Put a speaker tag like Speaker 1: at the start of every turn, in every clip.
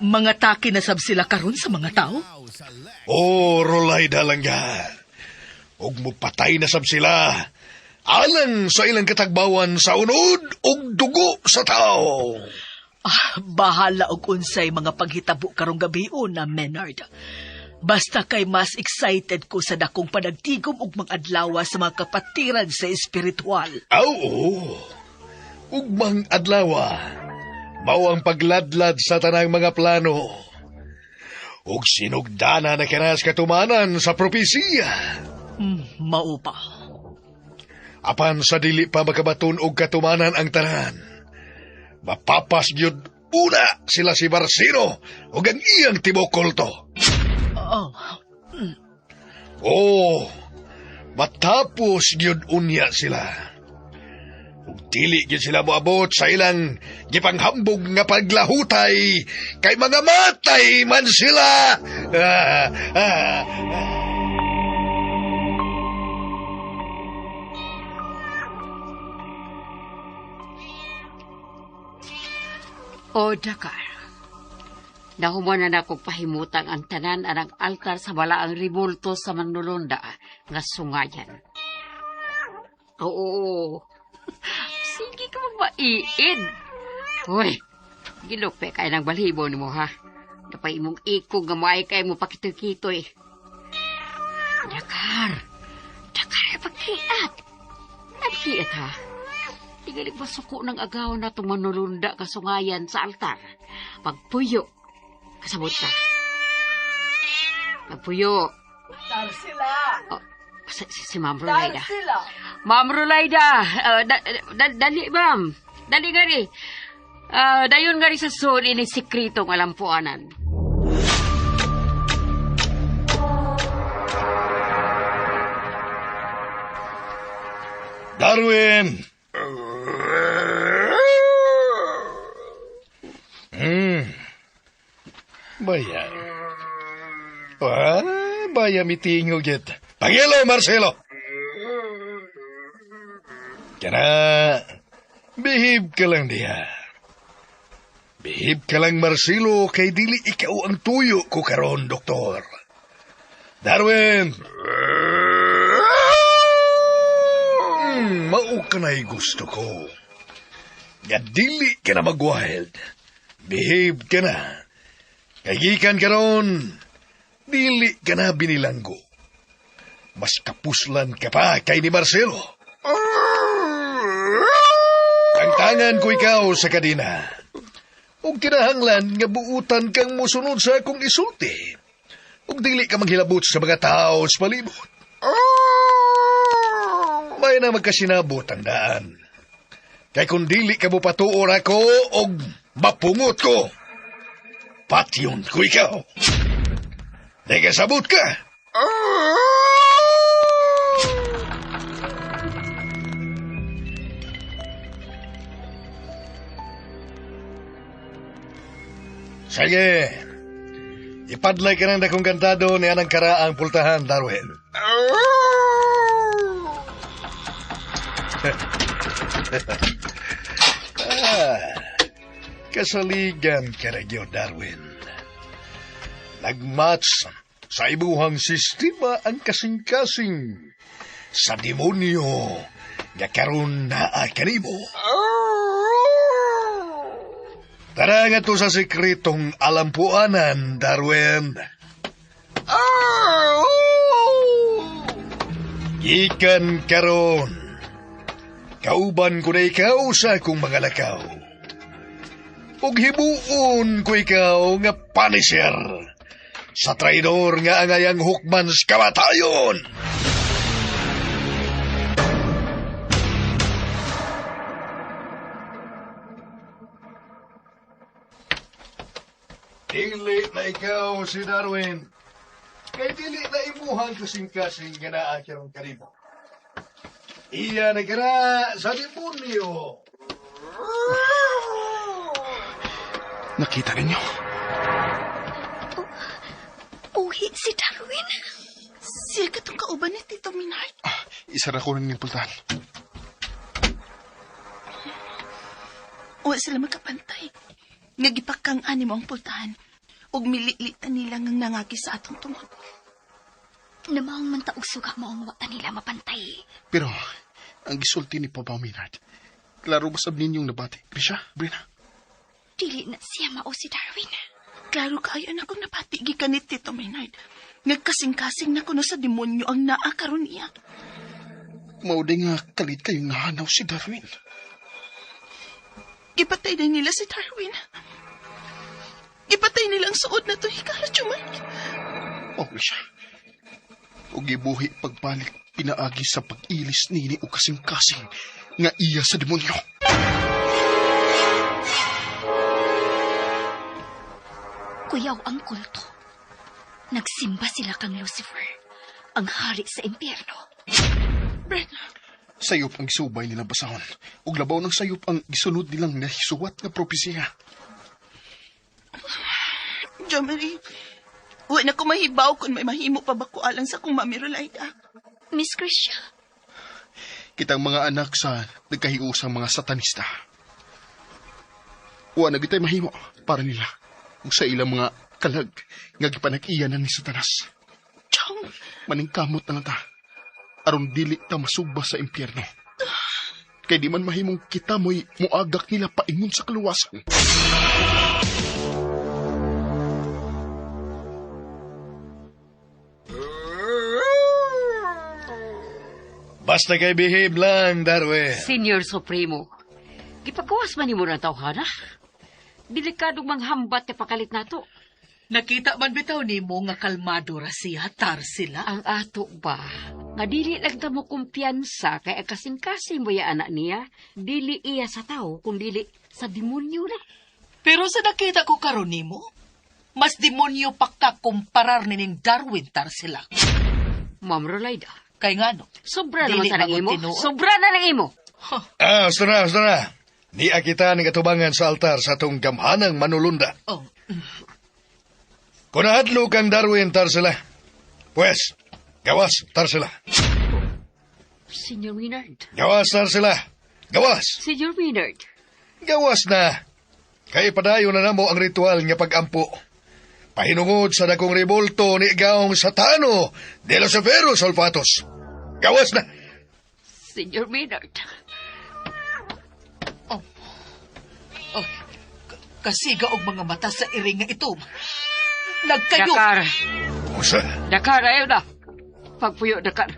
Speaker 1: Mga taki na sab sila karon sa mga tao?
Speaker 2: Oh, Rolayda langga. Ug mupatay na sab sila. Alang sa ilang katagbawan sa unod ug dugo sa tao.
Speaker 1: Ah, bahala og unsay mga paghitabo karong gabi na Menard. Basta kay mas excited ko sa dakong panagtigom og mga adlaw sa mga kapatiran sa espiritual.
Speaker 2: Aw, oo. Ugmang adlawa. Mao ang pagladlad sa tanang mga plano. Ug sinugdana na kanas katumanan sa propesiya.
Speaker 1: Mao pa.
Speaker 2: Apan sa dili pa makabaton og katumanan ang tanan. Mapapas gyud una sila si Barsino ug ang iyang tibuok kulto.
Speaker 1: Oh,
Speaker 2: Oh, matapos gyud unya sila. Ug dili gyud sila moabot sa ilang gipanghambog nga paglahutay kay mga matay man sila. Ah, ah, ah.
Speaker 3: O Dakar. Nahuman na nako pahimutang ang tanan anang altar sa balaang ribulto sa Manulonda nga sungayan. Oo. Sige ka magmaiid. Uy, gilupe kay ng balhibo nimo ha. Napay imong ikog nga maay kay mo pakitoy-kitoy. Dakar. Dakar, pagkiat. Nagkiat ha. Tingali ba suko ng agaw na itong manulunda kasungayan sa altar? Pagpuyo. Kasabot ka. Pagpuyo.
Speaker 1: Tarsila!
Speaker 3: Oh, si Ma'am Rolaida.
Speaker 1: Tarsila!
Speaker 3: Ma'am Rolaida! Dali, ma'am. Dali nga rin. Dayon nga rin sa sun ini sikritong alampuanan.
Speaker 2: Darwin! Baya. Ah, baya mitingog yet. Pangilo, Marcelo! Kana, bihib ka lang diha. Bihib ka lang, Marcelo, kay dili ikaw ang tuyo ko karon, doktor. Darwin! Mao ka na'y gusto ko. Nga dili ka na mag-wild. Behave ka na. Kay gikan karon, dili ka na binilanggo. Mas kapuslan ka pa kay ni Marcelo. Tangtangan ko ikaw sa kadina. Ug kinahanglan nga buutan kang mosunod sa akong isulti. Ug dili ka maghilabot sa mga tao sa palibot. May na magkasinabot ang daan. Kay kung dili ka mo patuor ako og mapungot ko, patyon ko ikaw. Nagkasabot ka. Sige. Ipadlay ka ng dakong kantado ni anang karaang pultahan, Darwin. Ah, kasaligan ka na gyud, Darwin. Nagmatch sa ibuhang sistema ang kasing-kasing sa demonyo nga karon naa kanimo. Tara nga to sa sekretong alampuanan, Darwin. Gikan karon. Kauban ko na ikaw sa akong mga lakaw. Ug hibuon ko ikaw nga punisher sa traidor nga angayang hukman sa kamatayon. Dili na ikaw si Darwin. Kay dili na imuhang kasing-kasing nga naa karon kanimo. Iya na kara sa demonyo.
Speaker 4: Nakita ninyo?
Speaker 5: Uhi si Darwin.
Speaker 6: Siya katong kauban ni Tito Minard.
Speaker 4: Ah, isara ko rin yung pultahan.
Speaker 6: Wa sila magkapantay. Nga gipakang animo ang pultahan. Ug mililita nila ngang nangagi sa atong tungod.
Speaker 5: Namaong man ta og suga mo ang wata nila mapantay.
Speaker 4: Pero, ang gisulti ni Papa Maynard, klaro ba sab ninyong nabati? Krisha, Brina?
Speaker 5: Dili na siya mao si Darwin.
Speaker 6: Klaro kaayo na kung nabati gikan ni Tito Maynard. Nagkasing-kasing na kuno sa demonyo ang naa karon niya.
Speaker 4: Mao di nga kalit kayong nahanaw si Darwin.
Speaker 6: Gipatay din nila si Darwin. Gipatay nila ang suod na itong hikala, Jumay.
Speaker 4: Mao ni siya. Ug gibuhi pagbalik pinaagi sa pag-ilis nini o kasing-kasing nga iya sa demonyo.
Speaker 5: Kuyaw ang kulto. Nagsimba sila kang Lucifer, ang hari sa impyerno.
Speaker 6: Brenna,
Speaker 4: Sayop ang gisubay nila basahon. Ug labaw ng sayop ang gisunod nilang nahisuwat nga propesiya.
Speaker 6: Jo Marie, uwi na ko mahibaw kung may mahimo pa ba ko alang sa kong Mami Rolaida.
Speaker 5: Miss Krisha,
Speaker 4: Kitang mga anak sa nagkahiusang mga satanista. Wa na gitay mahimo para nila ug sa ilang mga kalag nga gipanag-iya na ni Satanas.
Speaker 6: Chong,
Speaker 4: Maningkamot na lang ta aron dili ta masugba sa impyerno. Kay di man mahimong kita mo'y muagak nila paingon sa kaluwasan.
Speaker 2: Basta kay behave lang, Darwin.
Speaker 3: Senior Supremo, gipagawas man nimo ng tawhana. Delikadong manghambat ka pakalit nato.
Speaker 1: Nakita man bitaw nimo nga kalmado ra siya, Tarsila.
Speaker 3: Ang ato ba, nga dili lang ta mo kumpiyansa kay ang kasing-kasing mo ya anak niya, dili iya sa tao, kung dili sa demonyo na.
Speaker 1: Pero sa nakita ko karon nimo, mas demonyo pa ka kumparar nining Darwin, Tarsila.
Speaker 3: Ma'am Rolaida,
Speaker 1: Kay ngano?
Speaker 3: sobra naman
Speaker 1: Dili
Speaker 3: sa nang
Speaker 1: bangon
Speaker 3: imo.
Speaker 1: tinuod.
Speaker 3: Sobra na nang imo.
Speaker 2: Ah, gusto na, gusto na. Niya kita ning atubangan sa altar sa atong gamhanang manulunda.
Speaker 1: Oh,
Speaker 2: Kung nahadlo kang Darwin, Tarsila. Pues, gawas, Tarsila.
Speaker 3: Senior Maynard.
Speaker 2: Gawas, Tarsila. Gawas.
Speaker 3: Senior Maynard.
Speaker 2: Gawas na. Kay padayon na namo ang ritual nga pag-ampo. Pahinungod sa dakong revolto ni Gaong Satano de los Ferros Olfatos. Gawas na.
Speaker 3: Senior Maynard.
Speaker 1: oh. Oh, kasiga og mga mata sa iring nga itom. Nagkayo.
Speaker 3: Dakar.
Speaker 2: Usa.
Speaker 3: Dakar, ayaw na. Pagpuyo, Dakar.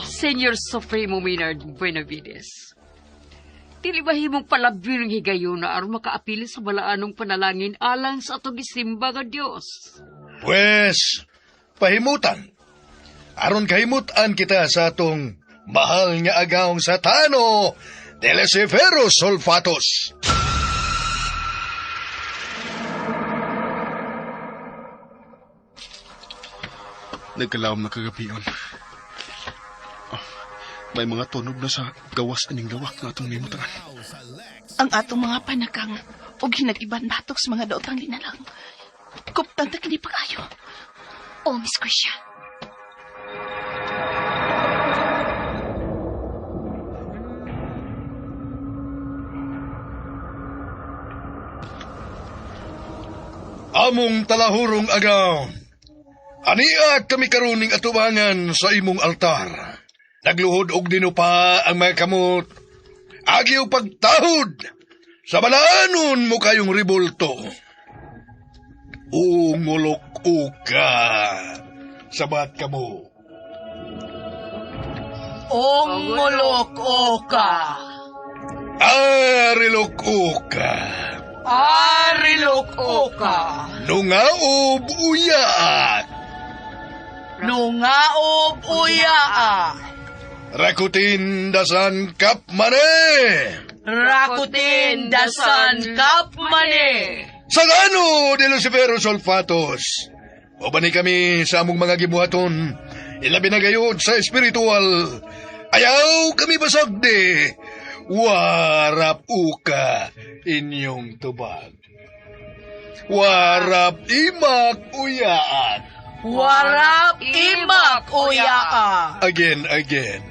Speaker 3: Senior Supremo Maynard Buenavides. Dili ba himong palabyo ng higayuna aron makaapil sa balaanong panalangin alang sa atong gisimba nga Dios?
Speaker 2: Pues, pahimutan. Aron kahimutan kita sa atong mahal nga agawng Satano de los Ferros Olfatos.
Speaker 4: Nagkalawom na kagabion. Oh, may mga tunog na sa gawas aning lawak nga atong nimutangan.
Speaker 6: Ang atong mga panakang og hinagiban batok sa mga daotang linalang. Kuptan ta kini pag-ayo.
Speaker 5: Oh, Miss Krisha.
Speaker 2: Among talahurong agaw. Ania kami karuning atubangan sa imong altar. Nagluhod og dinupa ang mga kamot. Agi og pagtahod sa balaanon mo kayong ribulto. Ungulok uka. Sabat kamo.
Speaker 1: Ongolok oka.
Speaker 2: Arilok uka.
Speaker 1: Arilok oka.
Speaker 2: Nungaob uyaak.
Speaker 1: Nungaob uyaa.
Speaker 2: Rakutin dasan kapmane.
Speaker 1: Rakutin dasan kapmane.
Speaker 2: Sagano de Lucifero Solfatos. O ba ni kami sa among mga gibuhaton, ilabi na gayud sa espiritual. Ayaw kami basagdi. Warap uka inyong tubag. Warap imak uyaat.
Speaker 1: Warap imak uyaa.
Speaker 2: Again, again.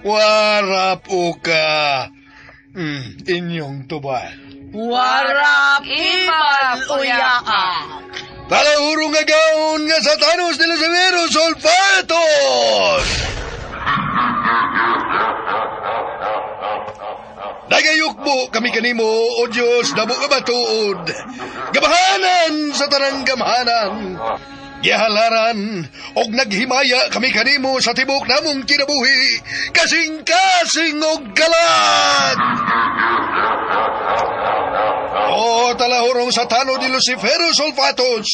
Speaker 2: Warap uka. Inyong tubal.
Speaker 1: Warap imal uyaa.
Speaker 2: Talahurong nga gaon nga sa Thanos de los Severos Olfatos! Nagayukbo kami kanimo, o Diyos, damo nga matuod. Gamahanan sa tanang gamhanan. Gihalaran, og naghimaya kami kanimo sa tibok namong kinabuhi. Kasing-kasing og galat! O talahurong sa tano ni Lucifero Solfatos,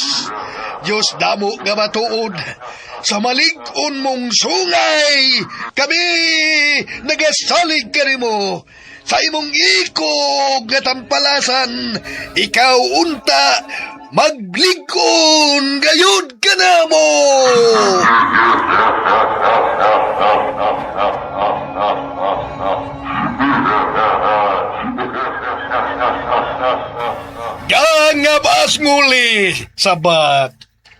Speaker 2: Diyos damo nga matuod, sa malig-on mong sungay, kami nagasalig kanimo. Sa imong ikog nga tampalasan, ikaw unta, maglig-on gayud ka na mo! Gangabas nguli, sabat.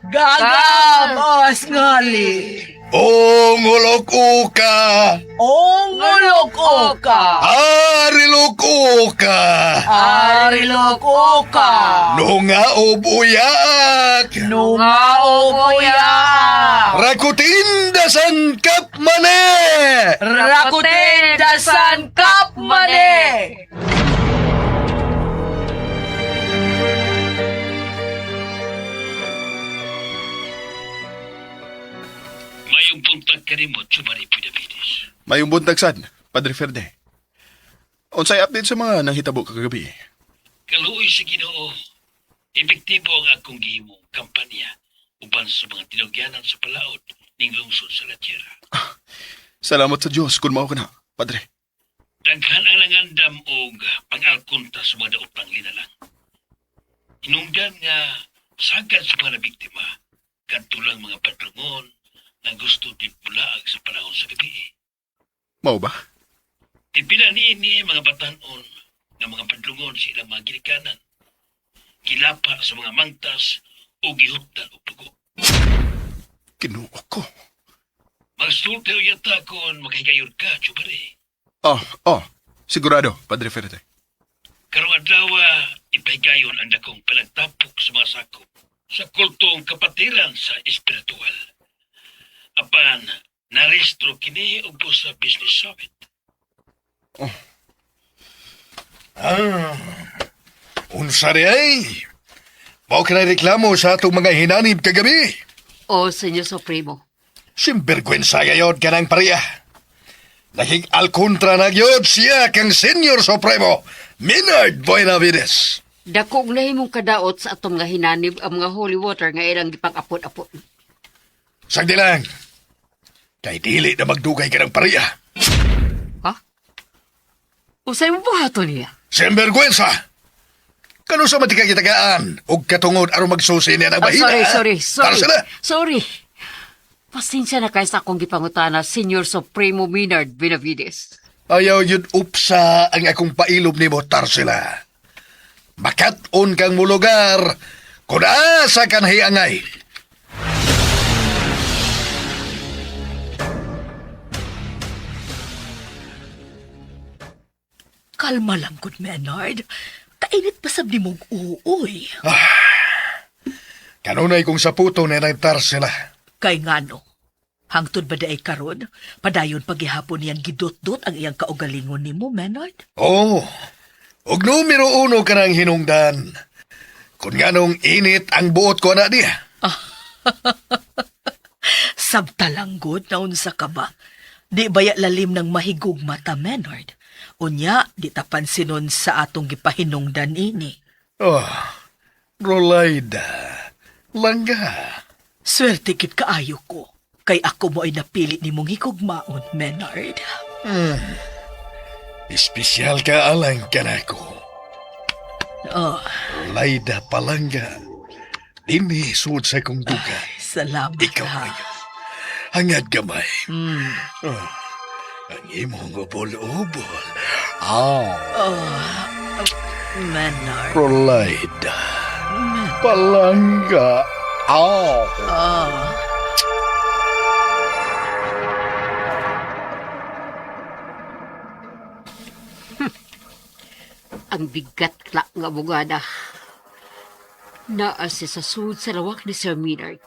Speaker 1: Gagabas ngali.
Speaker 2: Ungulok uka,
Speaker 1: Ongulok oka.
Speaker 2: arilok uka,
Speaker 1: Arilok oka.
Speaker 2: nungaob uyaak,
Speaker 1: Nungaob uya.
Speaker 2: rakutin dasan kap mane!
Speaker 1: Rakutin dasan kap mane.
Speaker 7: Mayong buntag kanimo, Chumari Pinavides.
Speaker 4: Mayong buntag sad, Padre Ferde. Unsay update sa mga nahitabo kagabi?
Speaker 7: Kaluoy sa Ginoo. Epektibo ang akong gihimong kampanya uban sa mga tinugyanan sa palaod ning lungsod sa La Tierra.
Speaker 4: Salamat sa Dios kung mao ka na, Padre.
Speaker 7: Daghan ang nangandam og pang-alkonta sa mga daotang linalang. Hinungdan nga sagad sa mga nabiktima kadto lang mga padrongon nga gusto tipulaag sa panahon sa gabi.
Speaker 4: Mao ba?
Speaker 7: Tipila niini mga batanon nga mga padlungon sa ilang mga ginikanan. Gilapa sa mga mangtas o gihuptan og dugo.
Speaker 4: Kinuo ko.
Speaker 7: Magsulti yata kung makahigayon ka, Chubari.
Speaker 4: Oh, sigurado, Padre Ferde.
Speaker 7: Karong adlaw, ipahigayon ang dakong panagtapok sa mga sakop sa kultong kapatiran sa espiritual. Apan, narestro kini ug sa business summit.
Speaker 2: Ah, unsa di ay? Mao ka na reklamo sa atong mga hinanib kagabi.
Speaker 3: O, Senyor Supremo.
Speaker 2: Simbergwensa gayod ka ng pariya. Naging alkontra na gyud siya kang Senior Supremo, Minard Buenavides.
Speaker 3: Dakong nahimong kadaot sa atong nga hinanib ang mga holy water nga ilang gipang-apod-apod.
Speaker 2: Sagdi lang. Kay dili na magdugay ka ng pariya.
Speaker 3: Ha? Usay mo buhaton niya?
Speaker 2: Simbergwensa! Kano sa matikagitagaan og katungod aron magsusi niya ng
Speaker 3: Ah,
Speaker 2: bahina?
Speaker 3: sorry, sorry, sorry.
Speaker 2: Tara sila.
Speaker 3: Sorry. Pasensya na kayo sa akong gipangutana, Senyor Supremo Minard Benavides.
Speaker 2: Ayaw yun upsa ang akong pailom ni mo, Tarsila. Makat-on kang mulugar, kung asa kan hiangay.
Speaker 1: Kalma lang gud, Menard. Kainit pa sab nimong uuy.
Speaker 2: Kanunay kong saputo ni ng Tarsila.
Speaker 1: Kay ngano? Hangtod ba daay karon? Padayon paghihapon niyang gidot-dot ang iyang kaugalingon nimo, Menard?
Speaker 2: Oh, og numero uno ka ng hinungdan. Kung nganong init ang buot ko na niya.
Speaker 1: Sabtalanggod na unsa ka ba? Di baya lalim ng mahigog mata, Menard? Unya, di ta pansinon sa atong gipahinungdan ini.
Speaker 2: Oh, Rolaida, langga.
Speaker 1: Swerte kit kaayo ko. Kay ako mo ay napili ni mong higugmaon, Menard.
Speaker 2: Espesyal ka alang ka na ko.
Speaker 1: Oh,
Speaker 2: Rolaida palangga. Dinhi sud sa kong duga.
Speaker 1: salamat.
Speaker 2: Ikaw
Speaker 1: ha.
Speaker 2: na yun. Hangad gamay. Oh, ang imong ubol-ubol. Ah,
Speaker 1: Oh, Menard.
Speaker 2: Rolaida. Palangga. Ah.
Speaker 1: Oh.
Speaker 3: Ang bigat la nga bugada. Naa siya sa sud sa lawak ni Sir Maynard.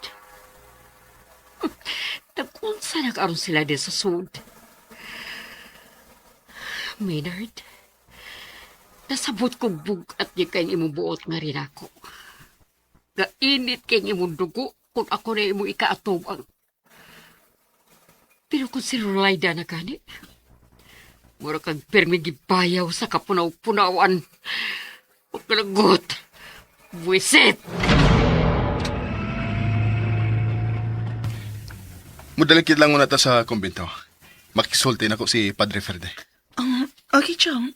Speaker 3: Nag-unsa na karon sila din sa sud. Maynard, nasabot kong bugat niya kayong imong buot nga rin ako. Gainit kayong imong dugo kung ako na imong ikaatubang. Pero kung si Rolaida na gani, mura kang pirmi gibayaw sa kapunaw-punawan. Pagkalagot, buwisit!
Speaker 4: Mudalakit lang muna ta sa kumbento. Makisulti na ko si Padre Ferde.
Speaker 6: Okay, Chong.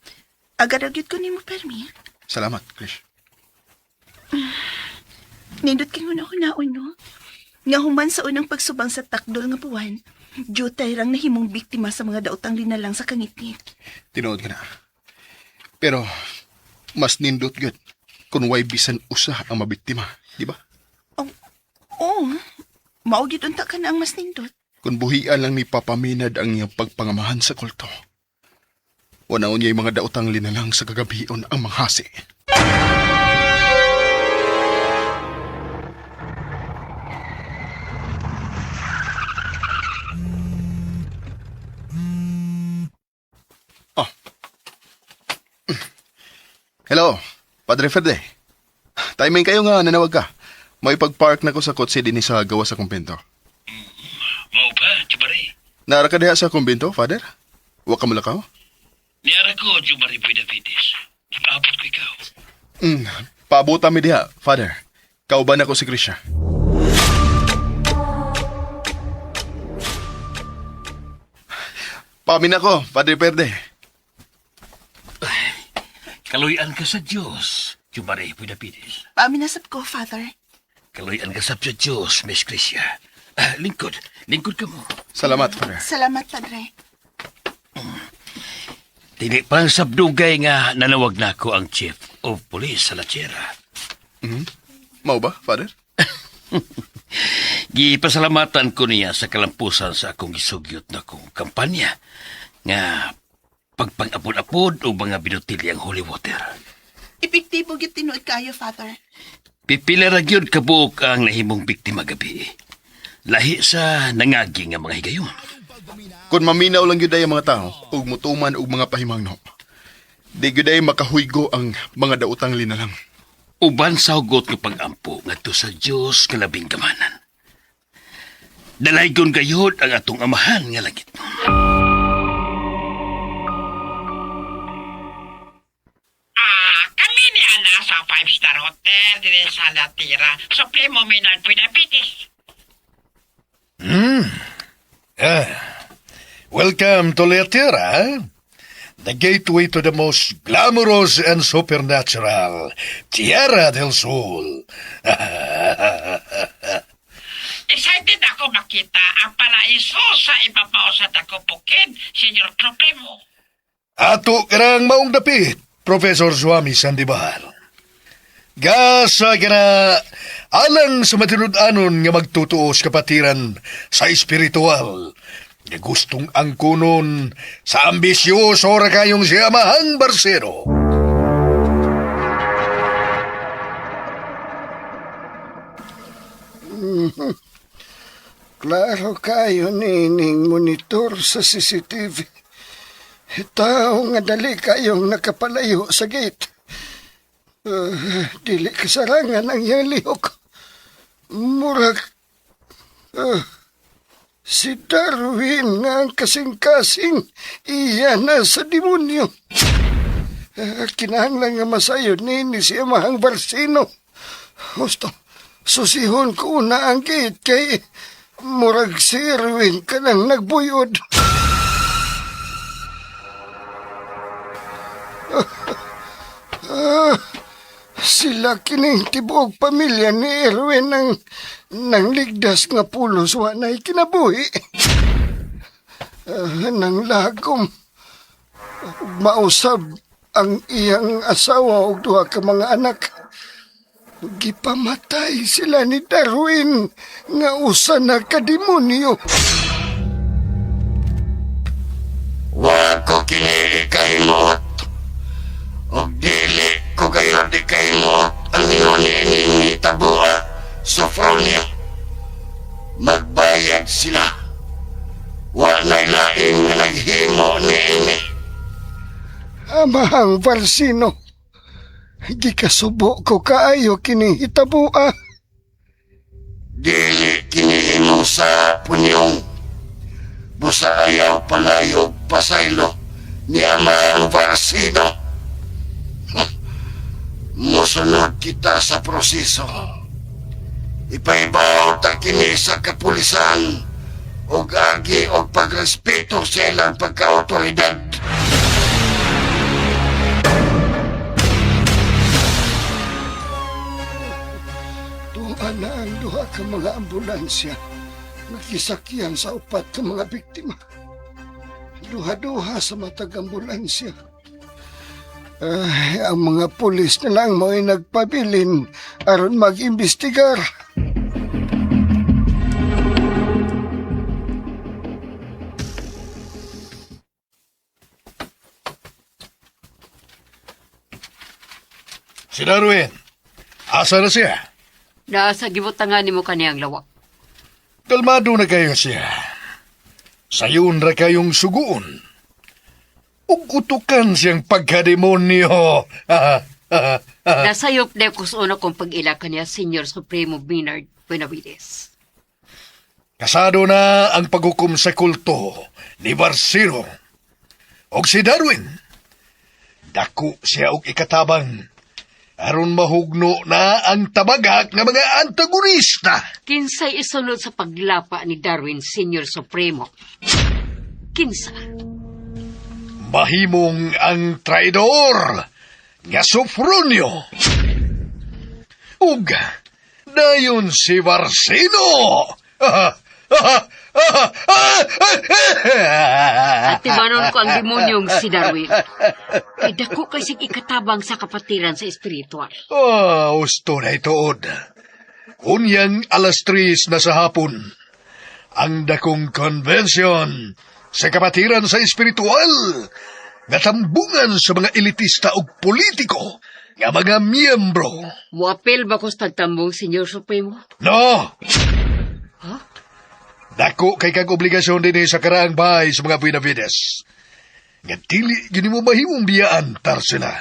Speaker 6: Agad-agad ko nimo permi.
Speaker 4: Salamat, Krish.
Speaker 6: Nindot kay una-unaon, no? Nga human sa unang pagsubang sa takdol nga buwan, jutay rang nahimong biktima sa mga daotang linalang sa kangitngit.
Speaker 4: Tinuod ka na. Pero, mas nindot gyud kung way bisan usa ang mabiktima, di ba?
Speaker 6: Oh, oh, mao gyud unta ka na ang mas nindot.
Speaker 4: Kung buhian lang ni Papa Minad ang iyang pagpangamahan sa kulto. Wanaon niya'y mga daotang linalang sa kagabion ang manghasi. Oh. Hello, Padre Ferde. Timing kayo nga, nanawag ka. May pag-park na ko sa kotse din sa gawa sa kumbento.
Speaker 7: Mao ba, Jumari?
Speaker 4: Nara ka diha sa kumbento, Father? Wa ka mulakaw?
Speaker 7: Niara ko, Jumari Buenavides. Ipaabot ko ikaw.
Speaker 4: Paabutan mi diha, Father. Kauban ako si Krisha. Pamin ako, Padre Perde.
Speaker 7: Kaluyan ka sa Diyos, Jumari Buenavides.
Speaker 6: Paaminasap ko, Father.
Speaker 7: Kaluyan ka sa Diyos, Miss Krisha. Lingkod, lingkod ka mo.
Speaker 4: Salamat, Father.
Speaker 6: Salamat, Padre.
Speaker 7: Dili pa lang sabdugay nga nanawag na ako ang Chief of Police sa La Sierra.
Speaker 4: Mao ba, Father?
Speaker 7: Gipasalamatan ko niya sa kalampusan sa akong gisugyot na kong kampanya nga pagpang-apod-apod o mga binutilyang holy water.
Speaker 6: Epektibo gyud tinuod kayo, Father.
Speaker 7: Pipila ra gyud kabuok ang nahimong biktima gabi. Lahi sa nangagi nga mga higayon.
Speaker 4: Kung maminaw lang gyud ay ang mga tao ug mutuman og mga pahimangno. Di gyud ay makahuygo ang mga daotang linalang.
Speaker 7: Uban sa hugot nga pag-ampo ngadto sa Dios nga labing kamanan. Dalaygon gayud ang atong amahan nga langit.
Speaker 8: Kami ni Ana sa five-star hotel din sa Latira. Supremo Minal Pinapitis.
Speaker 2: Welcome to Leatera, the gateway to the most glamorous and supernatural Tierra del Sol.
Speaker 8: Excited ako makita ang paraiso sa ibabaw sa Dakopukid, Senyor Supremo.
Speaker 2: Ato karang maong dapit, Professor Suami Sandibar. Gasa ka na alang sa matinud-anon nga magtutuos kapatiran sa espiritual nga gustong angkunon sa ambisyoso ra kayong si Amahang Barsero.
Speaker 9: Klaro kayo nining monitor sa CCTV. Tao nga dali kayong nakapalayo sa gate. Dili kasarangan ang iyang lihok. Murag si Darwin nga ang kasing-kasing iya na sa demonyo. Kinahanglan nga masayod nini si Amahang Barsino. Gusto, susihon ko na ang gate kay murag si Erwin ka nang nagbuyod. Sila kining tibuok pamilya ni Erwin ang nang ligdas nga pulos wa na'y kinabuhi. Nang lagom mausab ang iyang asawa ug duha ka mga anak. Gipamatay sila ni Darwin nga usa na ka demonyo.
Speaker 10: Wa ko kini ikahimuot. Ug dili
Speaker 9: Ayaw di kayo ang ingon ni Tabua, Sofronia. Magbayad sila. Wa na laing nga naghimo ni ini. Amahang Barsino, gikasubo ko kaayo kini hitabua. Dili kini imo sa punyong. Busa ayaw palayo pasaylo ni Amahang Barsino. Musunod kita sa proseso. Ipaibaw ta kini sa kapulisan ug agi og pagrespeto sa ilang pagkaotoridad. Tuwa na ang duha ka mga ambulansya nakisakyan sa upat ka mga biktima. Duha-duha sa matag ambulansya. Ay, ang mga pulis na lang mo'y nagpabilin aron mag-imbestigar.
Speaker 2: Si Darwin, asa na siya?
Speaker 3: Nasa gibutangan nimo kaniyang lawak.
Speaker 2: Kalmado na kayo siya. Sayon ra kayong suguon. Ug utukan siyang pagkademonyo.
Speaker 3: Nasayop na ko sa una kong pag-ila kaniya, Senyor Supremo Maynard Benavides.
Speaker 2: Kasado na ang paghukom sa kulto ni Barsiro. Og si Darwin, dako siya og ikatabang aron mahugno na ang tabagak ng mga antagonista.
Speaker 3: Kinsay isunod sa paglapa ni Darwin, Senyor Supremo? Kinsa?
Speaker 2: Mahimong ang traidor nga Sofronio. Ug dayon si Barsino.
Speaker 3: At timanon ko ang demonyong si Darwin. Kay dako kay sig ikatabang sa kapatiran sa espiritual.
Speaker 2: Oh, usto na ituod. Unyang 3:00 na sa hapon, ang dakong convention sa kapatiran sa espiritual, nga tambungan sa mga elitista ug politiko nga mga miyembro.
Speaker 3: Muapil ba ko sa tagtambong, Senyor Supremo?
Speaker 2: No!
Speaker 3: Ha?
Speaker 2: Dako kay kag obligasyon din sa karaang bahay sa mga Benavides. Nga dili gyud mo mahimong biyaan tar sila.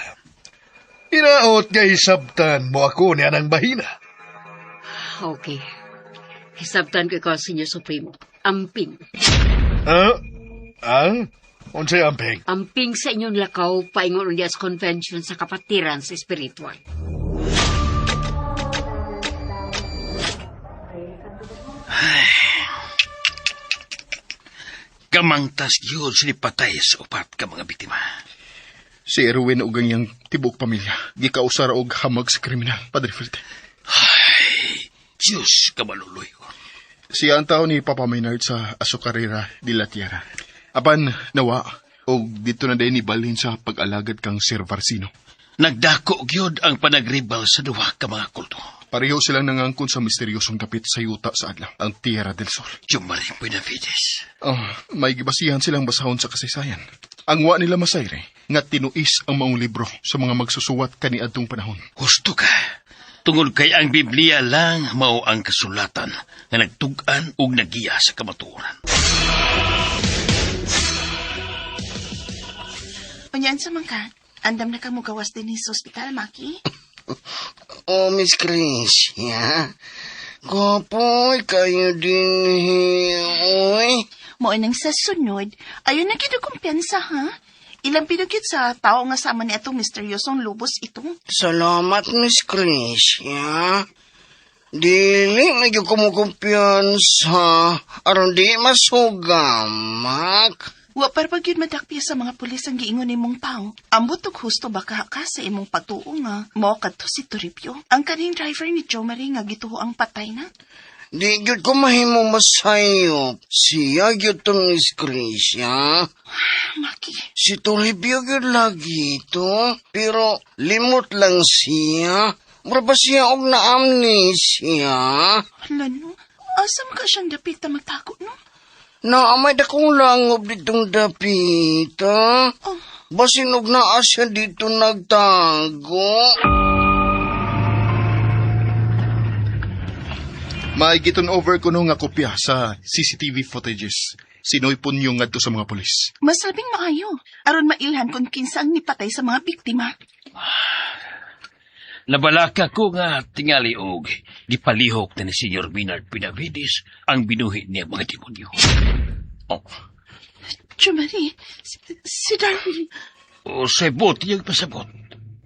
Speaker 2: Inaot kay hisabtan mo ako ni anang bahina.
Speaker 3: Okay. Hisabtan ko ikaw, Senyor Supremo. Amping.
Speaker 2: Ha? Ah? Unsay amping?
Speaker 3: Amping sa inyong lakaw, paingon unya sa convention sa kapatiran sa espiritual.
Speaker 7: Gamangtas yun sinipatay sa upat ka mga biktima.
Speaker 4: Si Erwin ug ang iyang tibuok pamilya gikausara og hamag sa kriminal, Padre Felipe.
Speaker 7: Ay, Diyos kamaluloy.
Speaker 4: Siya ang tao ni Papa Maynard sa Azucarera de la Tierra. Apan nawa og dito na din ibalhin sa pag-alagad kang Sir Varsino.
Speaker 7: Nagdako gyud ang panagribal sa duha ka mga kulto.
Speaker 4: Pareho silang nangangkon sa misteryosong dapit sa yuta sa adlaw, ang Tierra del Sol.
Speaker 7: Jumari Benavides.
Speaker 4: Oh, may gibasihan silang basahon sa kasaysayan. Ang wa nila masayre, nga tinuis ang maong libro sa mga magsusuwat kaniadtong panahon.
Speaker 7: Husto ka. Tungod kay ang Biblia lang mao ang kasulatan nga nagtug-an ug nagiya sa kamatuoran.
Speaker 6: Unyan sa man ka, andam na ka mo gawas din sa ospital, Maki.
Speaker 9: Oh, Miss Gracia. Kapoy kayo din, oy.
Speaker 6: Mo nang sa sunod, ayon na gid kumpiyansa, ha? Ilang pinagkit sa tao nga sama ni atong misteryosong lubos ito.
Speaker 9: Salamat, Miss Gracia. Dili na gyud ko mo kumpiyansa aron di masugamak.
Speaker 6: Wa par pag yun madakpi sa mga pulis ang giingon nimong tao. Ambot og husto baka ka sa imong pagtuo nga mo kadto si Toribio. Ang kaning driver ni Joe Marie nga gituo ang patay na.
Speaker 9: Di gyud ko mahimo masayop. Siya gyud to, Miss Gracia.
Speaker 6: Maki,
Speaker 9: Si Toribio gyud lagi to. Pero limot lang siya. Mura ba siya og na-amnesia?
Speaker 6: hala no. Asa man ka siyang dapit na magtago no?
Speaker 9: Naamay dakong langob ditong dapita.
Speaker 6: Oh.
Speaker 9: Basin og naa siya dito nagtago.
Speaker 4: May giton over ko no nga kopya sa CCTV footages. Sinoy punyo ngadto sa mga pulis.
Speaker 6: Masabing maayo. Aron mailhan kung kinsa ang nipatay sa mga biktima.
Speaker 7: Nabalaka ko nga tingali og gipalihok na ni Senyor Maynard Benavides ang binuhi niya mga demonyo. Oh,
Speaker 6: Jomari, si Darwin.
Speaker 7: O sa bot iyang pasabot.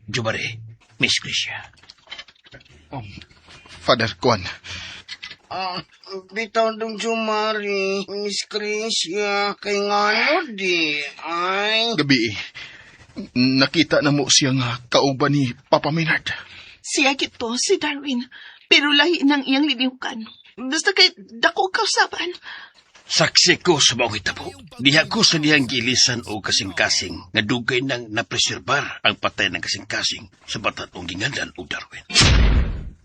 Speaker 7: Jomari, Miss Gracia.
Speaker 4: Father Juan,
Speaker 9: Ah, bitaw dong Jumari, Miss Crisia, kay ngano di, ay.
Speaker 4: gabi eh, nakita na mo siya nga kauban ni Papa Maynard.
Speaker 6: Siya gito, si Darwin. Pero lahi ng iyang linihukan. Basta kay dako kausaban.
Speaker 7: Saksi ko sa maong hitabo. Diha ko sa dihang gilisan o kasing-kasing nga dugay nang napreserbar ang patay ng kasing-kasing sa batat-ong ginganlan og Darwin.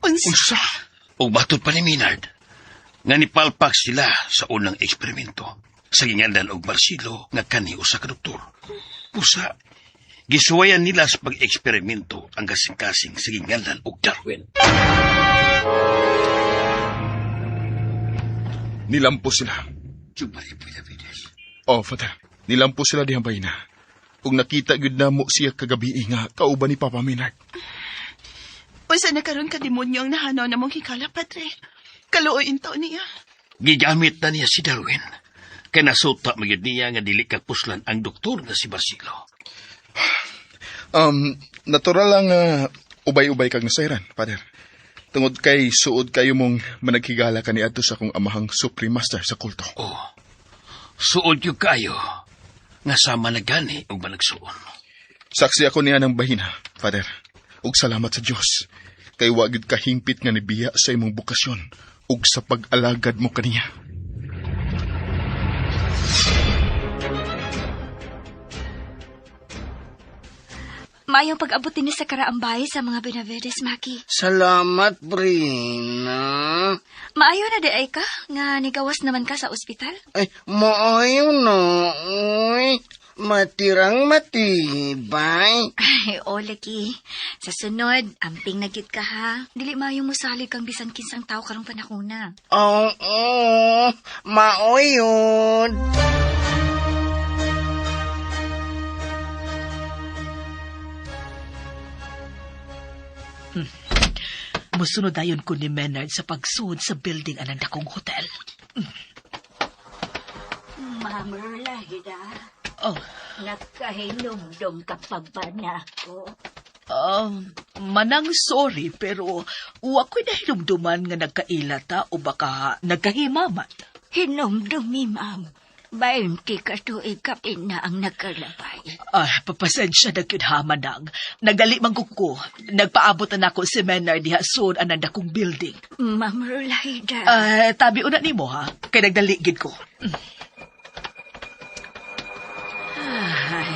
Speaker 6: Unsa?
Speaker 4: Unsa?
Speaker 7: Og matod pa ni Maynard, nga nipalpak sila sa unang eksperimento sa ginganlan og Marcelo nga kanhi usa ka doktor. Usa, gisuwayan nila sa pag-eksperimento ang kasing-kasing sa ginganlan og Darwin.
Speaker 4: Nilampo sila.
Speaker 7: Jumari Benavides.
Speaker 4: Oh, Father, nilampo sila dihang bayna. Ug nakita gyud namo siya kagabi nga kauban ni Papa Maynard.
Speaker 6: Unsa na karon ka demonyo ang nahanaw na mong hikala, Padre? Kaluoy taon niya.
Speaker 7: Gigamit na niya si Darwin. Kay nasuta magyud niya nga dili kapuslan ang doktor nga si Marcelo.
Speaker 4: Natural lang ubay-ubay kag nasayran, Father. Tungod kay suod kayo mong managhigala kaniadto sa akong amahang Supreme Master sa kulto.
Speaker 7: Oh, suod yung kayo nga sama na gani og managsuon.
Speaker 4: Saksi ako niya ng bahina, Father. Ug salamat sa Dios. Kay wa gyud kahingpit nga nibiya sa imong bukasyon ug sa pag-alagad mo kaniya.
Speaker 5: Maayong pag-abot din sa karaambay sa mga Benavides, Maki.
Speaker 9: Salamat, Brina.
Speaker 5: Maayo na di ay ka, nga nigawas naman ka sa ospital.
Speaker 9: Ay, maayo na, uy. Matirang matibay.
Speaker 5: Ay, o lagi. Sa sunod, amping na gyud ka ha. Dili maayo mosalig kang bisan kinsang tao karong panahona.
Speaker 9: Oo, maoyod.
Speaker 1: Musunod dayon ko ni Maynard sa pagsud sa building anang dakong hotel.
Speaker 3: Ma'am Rolahida,
Speaker 1: Oh,
Speaker 3: nakahinumdum ka pa ba na ako?
Speaker 1: Manang sorry pero wa ko'y nahinumduman nga nagkaila ta o baka nagkahimamat.
Speaker 3: Hinumdumi, ma'am. 20 ka tuig kapin na ang nagkalabay.
Speaker 1: Ay, papasensya na gyud ha, Manang. Nagdali man ko. Nagpaabot na nako si Maynard diha sud anang dakong building.
Speaker 3: Ma'am Rolahida.
Speaker 1: Tabi una nimo ha, kay nagdali gid ko.
Speaker 3: Ay,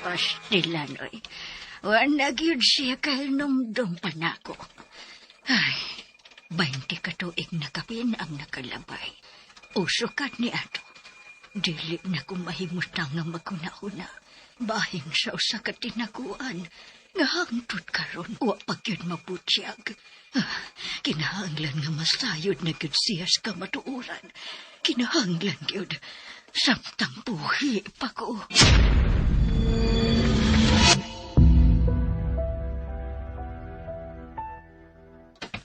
Speaker 3: pastilan, oy. Wala gyud siya kahinumdum pa nako. Ay, 20 ka tuig na kapin ang nakalabay. Usukat ni ato. Dili na ko mahimutang nga maguna-una. Bahin sa usa ka tinaguan. Nga hangtod karon wa pa gyud mabutyag. Kinahanglan nga masayod na gyud siya sa kamatuoran. Kinahanglan gyud. Samtang buhi pa ko.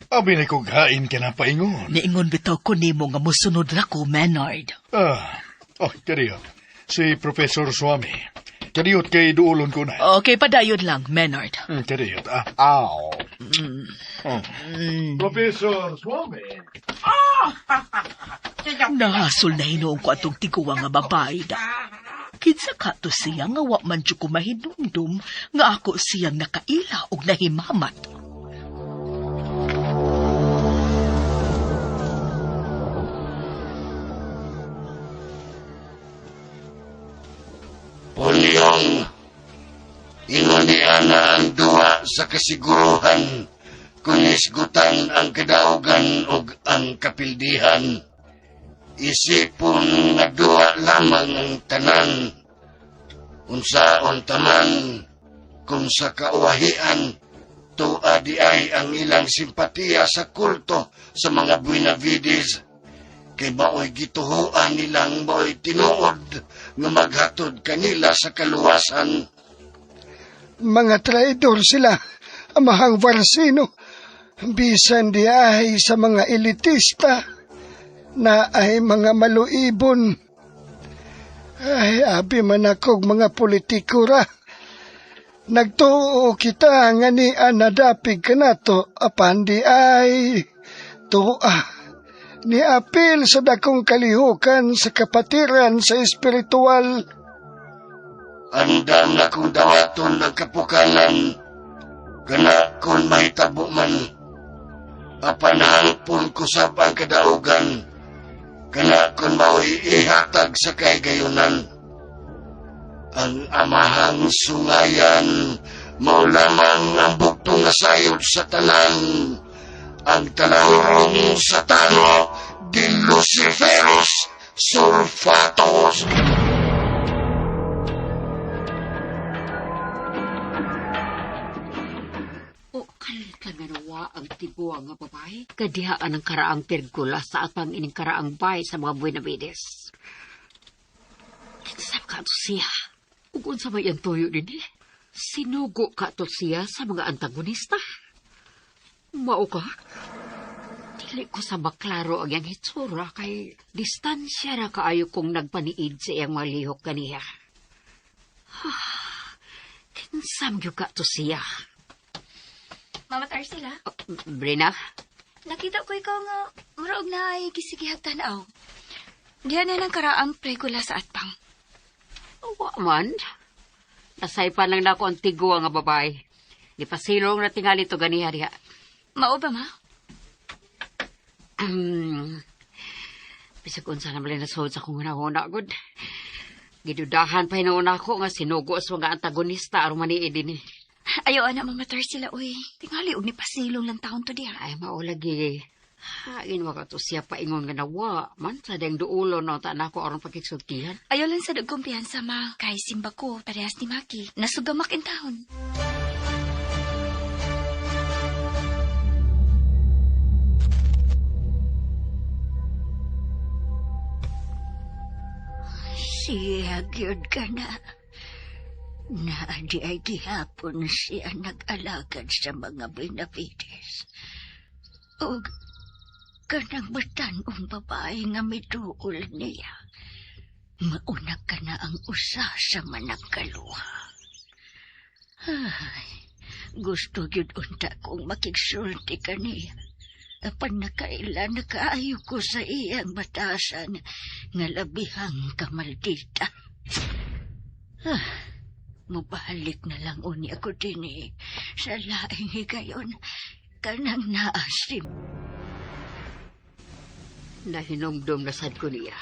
Speaker 2: Abi na kog hain ka na paingon.
Speaker 1: Niingon bitaw ko nimo nga mosunod ra ko, Maynard.
Speaker 2: Ah, oh, kadiyot. Si Professor Swami. Kadiyot kay duolon ko na.
Speaker 1: Okay, padayon lang, Maynard.
Speaker 2: Kadiyot, ah. Aw. Oh. Professor Swami.
Speaker 1: Nahasol na hinuon ko atong tiguwa nga babae da. Kinsa ka to siya nga wa man jud ko mahinumdum nga ako siyang nakaila og nahimamat.
Speaker 9: Pulyong, ingon ni Ana ang duha sa kasiguruhan, kung isgutan ang kadaugan ug ang kapildihan. Isipon nga duha lamang ang tanan. Unsaon taman kung sa kauwahian tuwa di ay ang ilang simpatiya sa kulto sa mga Buenavides. Kay mao'y gituhuan nilang mao'y tinuod nga maghatod kanila sa kaluwasan. Mga traidor sila, Amahang Varsino. Bisan di ay sa mga elitista na ay mga maluibon. Ay, abi man akog mga politiko ra. Nagtuo kita nga ni anadapig kanato apan di ay tuwa. Ni apil sa dakong kalihukan sa kapatiran sa espiritual. Andam na kong dawaton ng kapukanan, kana kung mahitabo man. Apan hangpon ko sab ang kadaugan, kana kung mao'y ihatag sa kaygayunan. Ang amahang sungayan, mao lamang ang buktong nga sayod sa tanan. Ang talahurong satano, di Luciferus Sulfatos.
Speaker 3: O kalit lang nga ang tibuang nga babae. Kadihaan ang karaang pergula sa atang ining karaang bay sa mga Buenavides. Kinsam ka to siya. Ug unsa may ang tuyo dinhi? Sinugo ka to siya sa mga antagonista. Mao ka? Dili ko sa maklaro ang iyang hitsura kay distansya ra kaayo kong nagpaniid sa iyang malihok kaniya. Kinsam gyud ka to siya.
Speaker 5: Mama Tarsila,
Speaker 3: Brina,
Speaker 5: nakita ko ikaw nga muraog na ay gisigihag tanaw. Diyan na ng karaang pregula sa atpang.
Speaker 3: Wa man. Nasaypan lang nako ang tigwa nga babae. Gipasilong na tingali to ganiha diha.
Speaker 5: Mao ba, ma?
Speaker 3: Bisag unsa na malay nasuod sa akong hunahuna, gud. Gidudahan pa hinuon ako nga sinugo sa mga antagonista aron maniid dinhi.
Speaker 5: Ayaw ana, Mama Tarsila, uy. Tingali og ni pasilong lang taon to diha.
Speaker 3: Ay, mao lagi. Hain wa ka to siya paingon nga nawa. Man sa deng duulo no ta nako aron pagkigsultihan.
Speaker 5: Ayaw lang sa kumpiyansa, ma. Kay simba ko, parehas ni Maki. Nasugamak in taon.
Speaker 10: Siya gyud ka na. Naadi ay gihapon siya nag-alagad sa mga Benavides. Og kanang batan-ong babae nga miduol niya. Mauna ka na ang usa sa managkaluha. Ay, gusto gyud unta kong makigsulti kaniya. Apan nakaila na kaayo ko sa iyang batasan nga labihang kamaldita. Ah, mubalik na lang uni ako dinhi sa laing higayon kanang naasim.
Speaker 3: Nahinumdum na sad ko niya.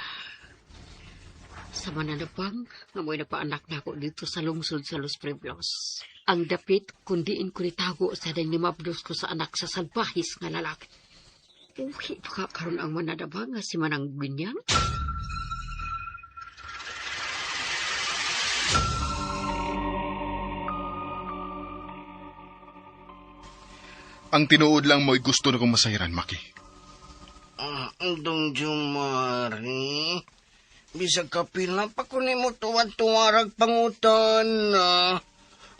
Speaker 3: Sa mananapang, nga mo'y napaanak na ako dito sa lungsod sa Los Pueblos. Ang dapit, kundiin ko nitago sa dang nimabdos ko sa anak sa salbahis nga lalaki. Uhi pa ka karon ang manadabang nga si Manang Binyang?
Speaker 4: Ang tinuod lang mo'y gusto na kong masayran, Maki.
Speaker 9: Dong Jumari, bisag kapila pa ko nimo tuwad-tuwarag pangutan na.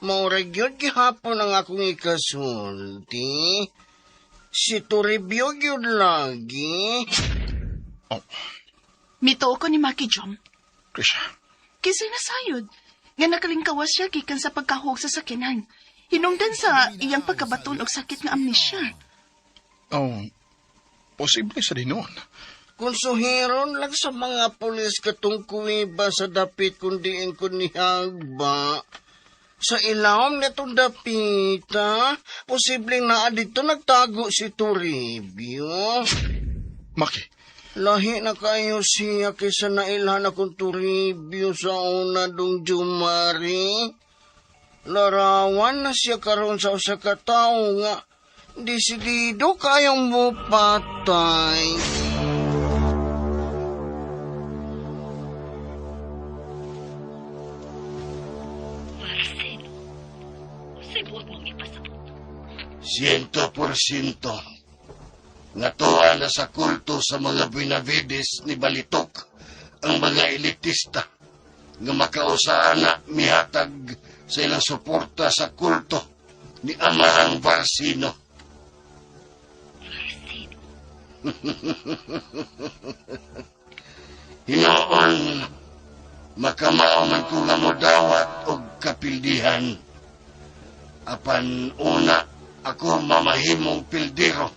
Speaker 9: Maurag yun gihapon ang akong ikasulti. Si Toribio gyud lagi.
Speaker 4: Oh,
Speaker 6: Mituo ko ni Maki Jom.
Speaker 4: Krisha.
Speaker 6: Kasi nasayod, nga nakalingkawas siya gikan sa pagkahog sa sakinan. Hinungdan sa iyang pagkabaton og sakit nga amnesia.
Speaker 4: Oh, posible sa din noon.
Speaker 9: Kung suhiron lang sa mga pulis katong kuwiba sa dapit kung diin ko nihagba. Sa ilawom nitong dapita, posibleng naa dito nagtago si Toribio.
Speaker 4: Maki,
Speaker 9: Lahi na kayo siya kaysa nailhan akong Toribio sa una dong Jumari. Larawan na siya karon sa usa ka tawo nga desidido kayong mupatay.
Speaker 5: buot mong ipasabot?
Speaker 9: 100%. Nga tuwa na sa kulto sa mga Benavides ni Balitok ang mga elitista nga makausaan na mihatag sa ilang suporta sa kulto ni Amahang Barsino.
Speaker 5: Barsino?
Speaker 9: Hinoon, makamao man ko nga modawat og kapildihan. Apan una, ako mamahimong pildero.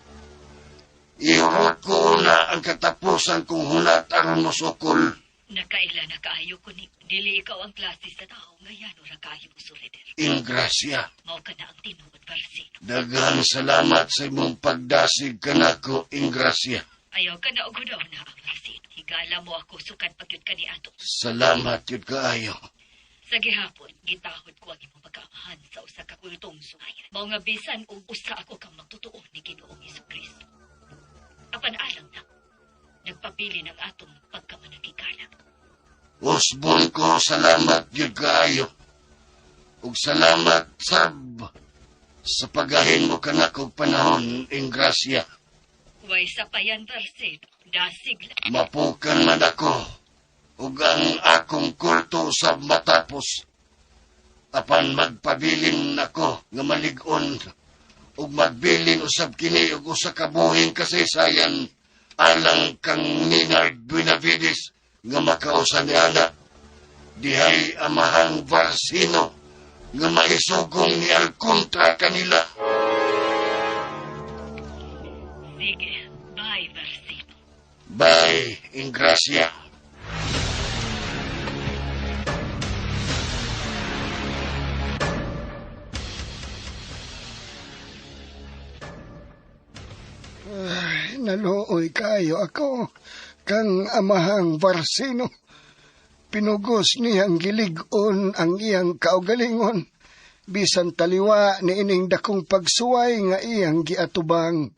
Speaker 9: Ihurot ko una ang katapusan kong hunat aron mosukol.
Speaker 5: Nakaila na kaayo ko ni. Dili ikaw ang klase sa tao nga yano ra kaayo mo surrender.
Speaker 9: Ingrasya.
Speaker 5: Mao ka na ang tinuod, Barsino.
Speaker 9: Daghang salamat sa imong pagdasig kanako, Ingrasya.
Speaker 5: Ayaw ka na og hudaw na, Barsino. Higala mo ako sukad pagyud ka ni ato.
Speaker 9: Salamat yun kaayo.
Speaker 5: Sa gihapon, gitahod ko ang imong pagkaamahan sa usa ka kultong sungayan. Mao nga bisan og usa ako kang magtotoo ni Ginoong Hesukristo. Apan alang na, nagpabili ng atong pagkamanakikala.
Speaker 9: Usbon ko, salamat yun kaayo. Ug salamat sab sa pagahin mo kanakog panahon, Ingrasya.
Speaker 5: Way sa payan, Barsino, dasig lang.
Speaker 9: Mapukan man ako, ug ang akong kulto sab matapos. Apan magpabilin ako nga malig-on, ug magbilin usab kini og usa ka buhing kasaysayan alang kang Menard Benavides nga makausa ni ana. Dihay Amahang Barsino nga maisugong ni Alcontra kanila.
Speaker 5: Sige, bye, Barsino.
Speaker 9: Bye, Ingrasya.
Speaker 11: Ay, naluoy kayo ako kang Amahang Barsino. Pinugos niyang gilig-on ang iyang kaugalingon. Bisan taliwa ni ining dakong pagsuway nga iyang giatubang.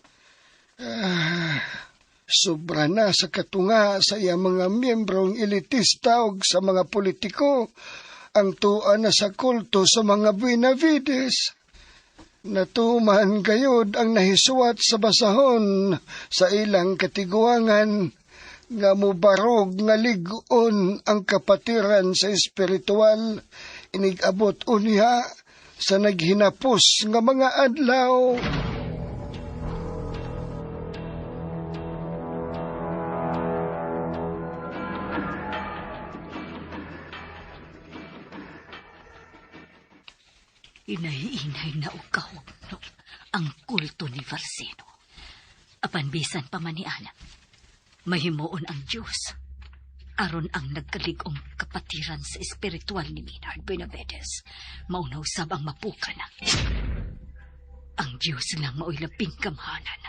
Speaker 11: Sobra na sa katunga sa iyang mga miyembrong elitista og sa mga politiko ang tuwa na sa kulto sa mga Benavides. Natuman gayod ang nahisuwat sa basahon sa ilang katiguangan nga mubarog nga lig-on ang kapatiran sa espiritual inigabot unya sa naghinapos nga mga adlaw.
Speaker 5: Inay-inay na og kahugno ang kulto ni Barsino. Apan bisan pa man ni Ana, mahimuon ang Diyos aron ang nagkalig-ong kapatiran sa espiritual ni Menard Benavides. Maunaw sab ang mapuka na. Ang Diyos lang mao'y labing gamhanan.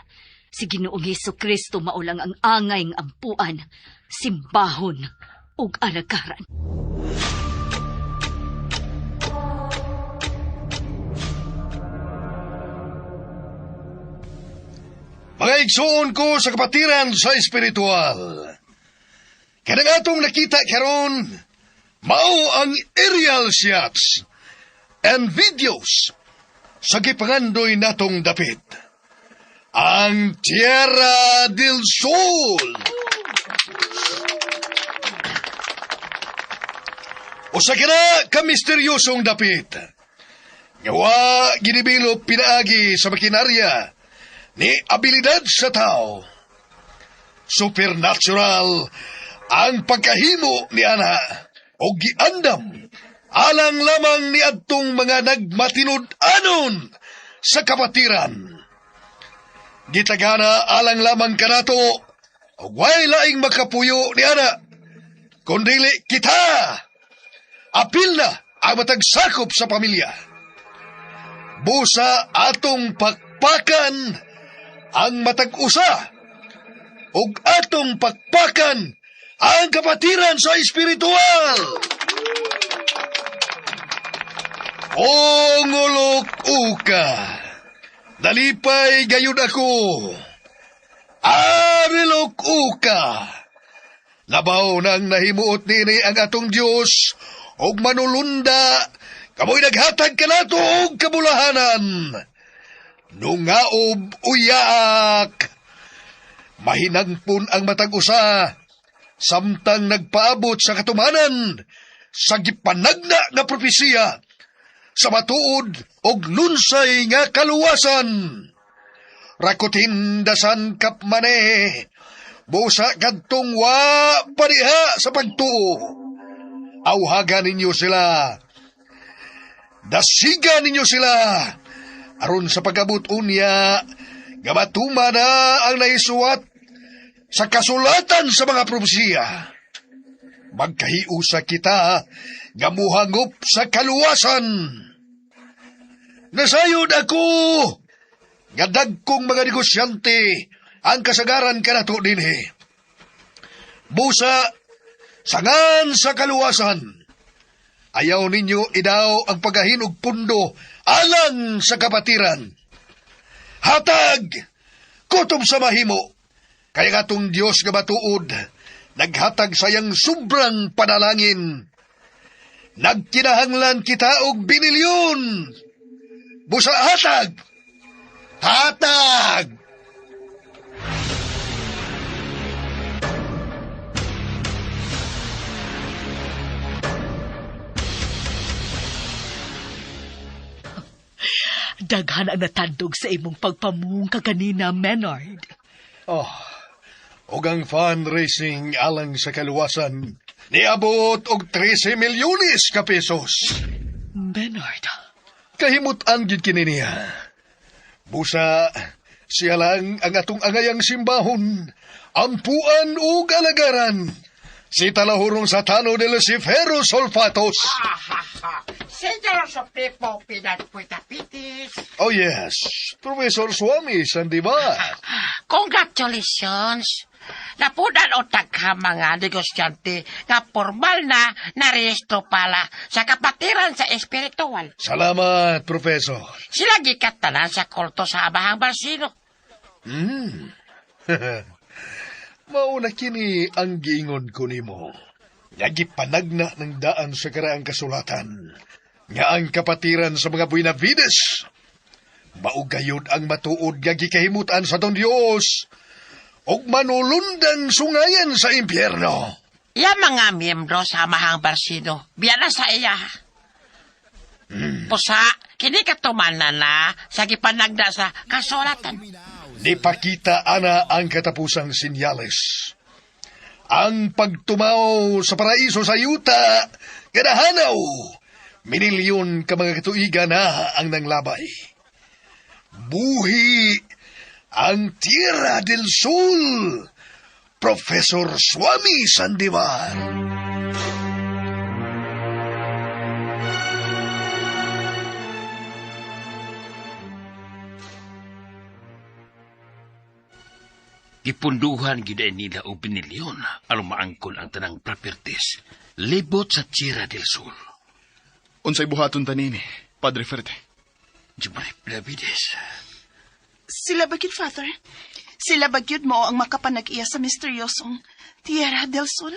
Speaker 5: Si Ginoong Hesukristo mao lang ang angay ng ampuan, simbahon ug alagaran.
Speaker 2: Mga igsuon ko sa kapatiran sa espiritual. Kanang atong nakita karon, mao ang aerial shots and videos sa gipangandoy natong dapit. Ang Tierra del Sol. Usa kina ka misteryosong dapit. Nga wa ginibilop pinaagi sa makinarya ni abilidad sa tao. Supernatural ang pagkahimo ni ana o giandam alang lamang ni adtong mga nagmatinud-anon sa kapatiran. Gitagana alang lamang kanato o way laing makapuyo ni ana kundili kita. Apil na ang matag sakop sa pamilya. Busa atong pakpakan ang matag usa ug atong pakpakan ang kapatiran sa espiritual. O ngulok uka, nalipay gayud ako. Arilok uka, labaw nang nahimuot nini ang atong Dios og manulunda Kamoy naghatag kanato og kabulahanan. Nungaob uyaak. Mahinangpon ang matag usa samtang nagpaabot sa katumanan sa gipanagna nga propesiya sa matuod og lunsay nga kaluwasan. Rakutin dasan kapmane, busa kadtong wa pariha sa pagtuo. Awhaga ninyo sila. Dasiga ninyo sila. Aron sa pag-abot unya, nga matuma na ang naisuwat sa kasulatan sa mga propesiya. Magkahiusa kita nga muhangop sa kaluwasan. Nasayod ako nga dagkong mga negosyante ang kasagaran kanato dinhi. Busa, sangan sa kaluwasan. Ayaw ninyo idaw ang pagahin og pundo alang sa kapatiran. Hatag! Kutob sa mahimo! Kaya nga tong Diyos nga matuod, naghatag sayang sobrang panalangin. Nagkinahanglan kita og binilyon. Busa hatag! Hatag!
Speaker 1: Daghan ang natandog sa imong pagpamungka kanina, Menard.
Speaker 2: Oh, og ang fundraising alang sa kaluwasan, niabot og 13 milyones ka pesos.
Speaker 1: Menard.
Speaker 2: Kahimut-an gid kini niya. Busa, siya lang ang atong angayang simbahon, ampuan ug alagaran. Si talahurong satano de Lucifero Solfatos.
Speaker 8: Senyor Sopipo Pinagpuitapitis.
Speaker 2: Oh yes, Professor Swami Sandivar.
Speaker 8: Congratulations! Napunan o tagha mga negosyante nga formal na narehistro pala sa kapatiran sa espiritual.
Speaker 2: Salamat, Professor.
Speaker 8: Sila gikatanan sa kulto sa Amahang Barsino.
Speaker 2: Mauna kini ang giingon ko nimo. Nga gipanagna ng daan sa karaang kasulatan. Nga ang kapatiran sa mga Buenavides. Maugayod ang matuod nga gikahimutan sa don Dios. Og manulundang sungayan sa impyerno.
Speaker 8: Ya mga miyembro sa Amahang Barsino, biya na sa iya. Pusa, kini katumanan na sa gipanagna sa kasulatan.
Speaker 2: Nipakita ana ang katapusang sinyales. Ang pagtumaw sa paraiso sa yuta, ganahanaw, minilyon ka mga katuigan na ang nanglabay. Buhi ang Tierra del Sol, Professor Swami Sandivar.
Speaker 7: Gipunduhan gid nila og binilyon aron maangkon ang tanang properties libot sa Tierra del Sol.
Speaker 4: Unsay buhaton ta nini, Padre Ferte?
Speaker 7: Jumari Benavides.
Speaker 6: Sila ba gyud, Father? Sila ba gyud mo ang makapanag-iya sa misteryosong Tierra del Sol?